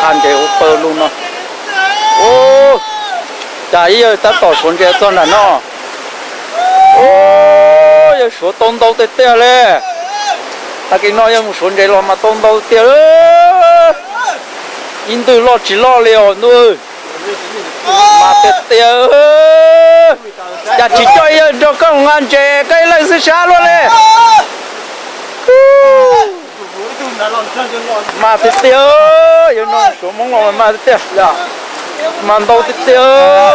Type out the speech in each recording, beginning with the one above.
Ntses ua pawg lug no. Ua cas ib yawg tab tom suav ntses txog nram no. Yawg suav tau ntau tiag tiag li. Tag kis no yawg mus suav ntses los mas tau ntau tiag. Ib ntwg loj tsis loj li os ntuj. Mas tiag tiag. Cas tsis coj yawg nrog koj nqa ntses koj ib leeg xwb sab luaj li. Mas tiag tiag, yawg no suav Hmoob los mas tiag tiag. Mas ntau tiag tiag.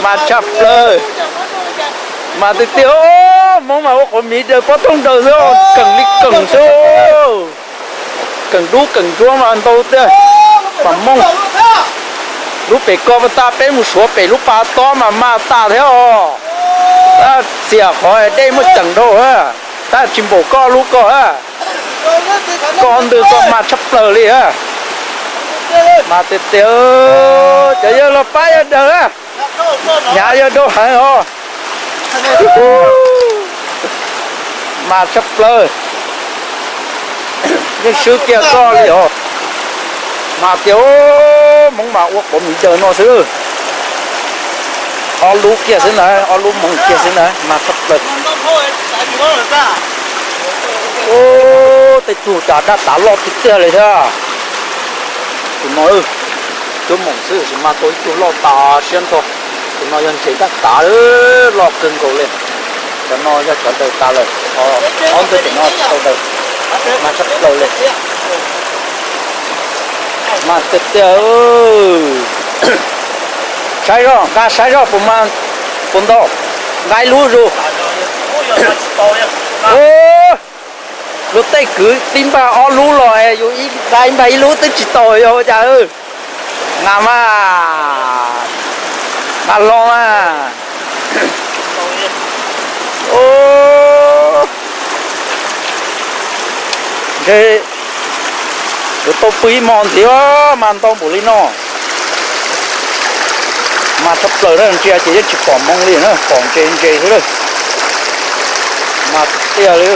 Mas tshaj plaws. Mas tiag tiag, Hmoob mas ua quav miv daws pob thooj daws xwb, keem li keem xwb. Keem dub keem ntsuab mas ntau tiag. Mas Hmoob, lub pem ko pas tas peb mus suav pem lub pas tob mas mas tas thiab os. Tab xiam qhov dej muaj ceem dhau, tab tsis npaum koj lub ko. Koj ntws koj mas tshaj plaws li. Mas tiag tiag, cov yawg los pab yawg daws, hnyav yawg dau heev os. Mas tshaj plaws. Yeej swb kiag koj li os. Mas tiag, Hmoob mas ua quav miv daws no xwb. Ob lub kiag xwb na, ob lub moog kiag xwb na, mas tshaj plaws. Tej tug cas daj tav loj tiag tiag li thiab. Tus no cuab moom xwb tsis mas tau ib tug loj tas siab nrho. Tus no yog ntses daj tav loj kawg nkaus li. Cov no yog cov daws tas lawm, ob ntwg cov no tsis tau daws. Mas tshaj plaws li. Mas tiag tiag. Saib zoj, nqa saib zoj puas mas, puas ntau. Nqa ib lub zus. Luag tej kwv tij npaj ob lub los yus nqa ib npaj ib lub twb tsis tau yog ua cas. Nqa mas, nqa hlo mas. Ntshe yuav tau pw ib hmo ntxiv mas ntau npaum li no. Mas tshaj plaws na, ntsia ces yeej tsis pom hmoov li na, pom ntses ntses xwb lawm. Mas tiag li.